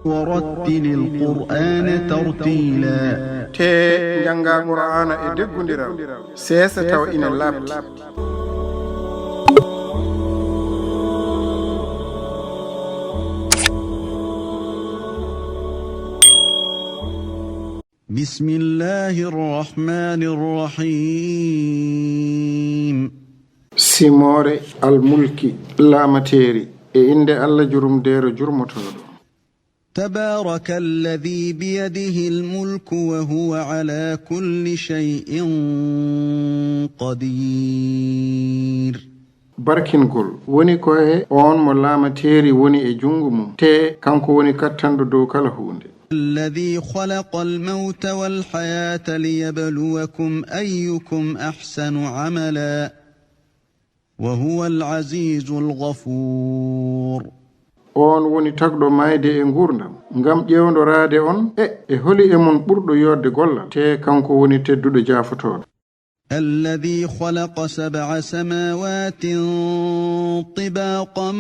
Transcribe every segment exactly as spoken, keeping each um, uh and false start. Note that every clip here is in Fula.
ورتل القرآن ترتيلا. Tee njanngaa Qur'aana e deggundiral, seesa tawa ina laaɓti. بسم الله الرحمن الرحيم. Simoore Almulki, laamateeri, e innde Alla jurumdeero jurmotooɗo. تبارك الذي بيده الملك وهو على كل شيء قدير. Barkingol woni ko e oon mo laamateeri woni e junngo mum, tee kanko woni kattanɗo dow kala huunde. الذي خلق الموت والحياة ليبلوكم أيكم أحسن عملا وهو العزيز الغفور. Oon woni tagɗo maayde e nguurndam, ngam ƴeewndoraade on e, e holi e mon ɓurɗo yooɗde gollal, tee kanko woni tedduɗo jaafotooɗo. الذي خلق سبع سماوات طباقا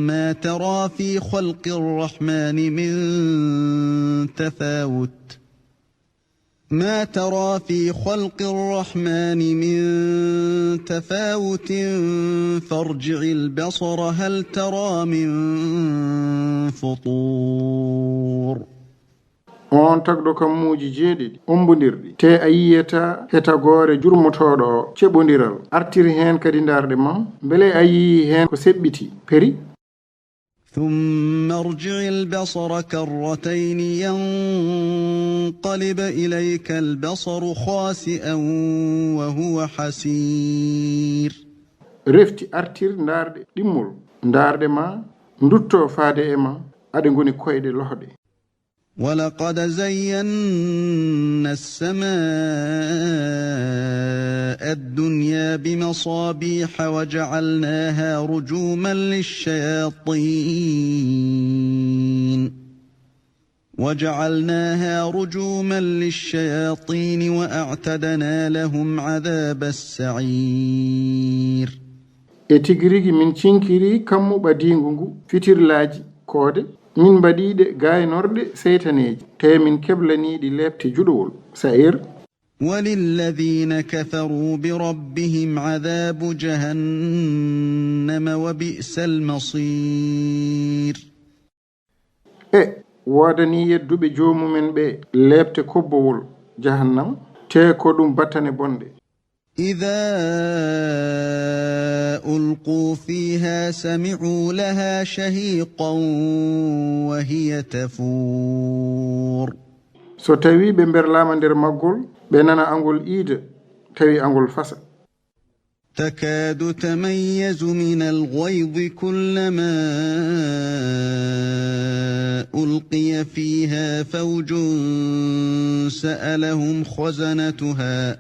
ما ترى في خلق الرحمن من تفاوت، ما ترى في خلق الرحمن من تفاوت فارجع البصر هل ترى من فطور. On tagɗo kammuuji jeeɗiɗi ombondirɗi, tee a yiyataa hetagoore jurmotooɗo o, ceɓondiral. Artir heen kadi ndaarɗe ma, mbele a yiyii heen ko seɓɓitii, peri? ثم ارجع البصر كرتين ينقلب إليك البصر خاسئا وهو حسير. Refti artir ndaarɗe ɗimmol, ndaarɗe ma nduttoo faade e ma, aɗe ngoni koyɗe lohɗe. ولقد زينا السماء الدنيا بمصابيح وجعلناها رجوما للشياطين، وجعلناها رجوما للشياطين وأعتدنا لهم عذاب السعير. E tigi rigi min cinkiri kammu ɓadiingu ngu fitirlaaji koode, min mbaɗi ɗe gaynorɗe seytaneeji, tee min keblani ɗi leepte juɗowol, sa'ir. وللذين كفروا بربهم عذاب جهنم وبئس المصير. E woodanii yedduɓe joomumen ɓe leepte kobbowol, Jahannama, tee ko ɗum battane bonɗe. إذا ألقوا فيها سمعوا لها شهيقا وهي تفور. So tawii ɓe mberlaama nder maggol, ɓe nana angol iida, tawi angol fasa. تكاد تميز من الغيظ كلما ألقي فيها فوج سألهم خزنتها،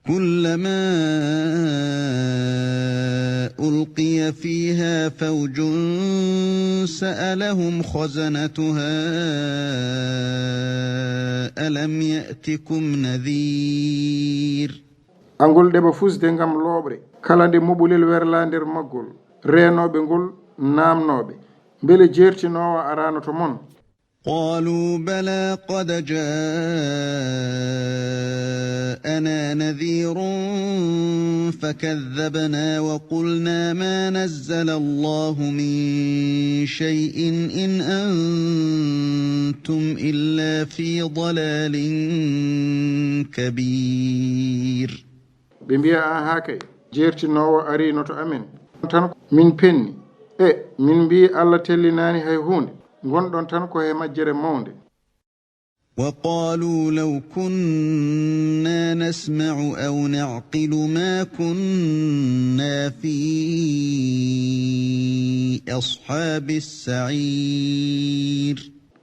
كلما ألقي فيها فوج سألهم خزنتها ألم يأتكم نذير. Angol ɗeɓa fusde ngam looɓre, kala nde moɓulel werlaa nder maggol, reenooɓe ngol naamnooɓe, mbele jeertinoowo araano to mon? قالوا بلى قد جاءنا نذير فكذبنا وقلنا ما نزل الله من شيء إن أنتم إلا في ضلال كبير. Ɓe mbiya, "Aahaa kay, jeertinoowo ariino to amen. Tan ko min penni. E min mbii Alla tellinaani hay huunde. Ngonɗon tan ko he majjere mawnde." وقالوا لو كنا نسمع أو نعقل ما كنا في أصحاب السعير.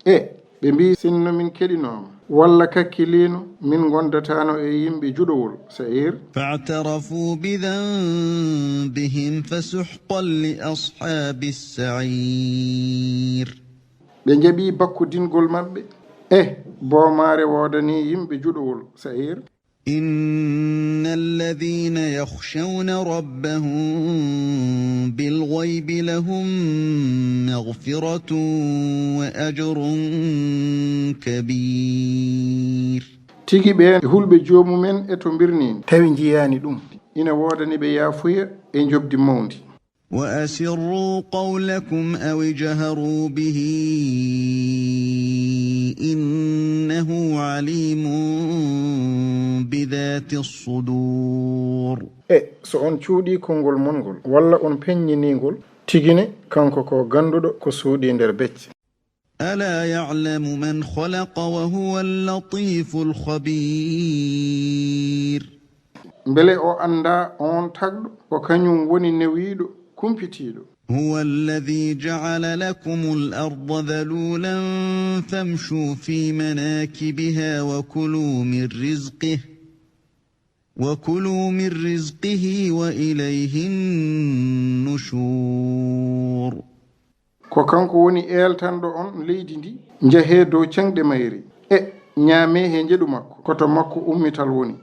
E ɓe mbii, "Sinno min keɗinooma, walla kakkiliino, min ngondataano e yimɓe juɗowol, sa'ir." فاعترفوا بذنبهم فسحقا لأصحاب السعير. Ɓe njaɓi bakkodingol maɓɓe. E boomaare woodanii yimɓe juɗowol, sa'ir. إن الذين يخشون ربهم بالغيب لهم مغفرة وأجر كبير. Tigi ɓeen hulɓe joomumen e to mbirniin, tawi njiyaani ɗum, ina woodani ɓe yaafuya e njoɓdi mawndi. وأسروا قولكم أو اجهروا به إنه عليم بذات الصدور. E so on cuuɗii konngol mon ngol, walla on peññinii ngol, tigi ne, kanko ko gannduɗo ko suuɗii nder becce. ألا يعلم من خلق وهو اللطيف الخبير. Mbele o anndaa oon tagɗo, ko kañum woni newiiɗo, kumpitiiɗo? هو الذي جعل لكم الأرض ذلولا فامشوا في مناكبها وكلوا من رزقه وكلوا من رزقه وإليه النشور. Ko kanko woni eeltanɗo on leydi ndi, njahee dow ceŋɗe mayri, e ñaamee he njeɗu makko, ko to makko ummital woni.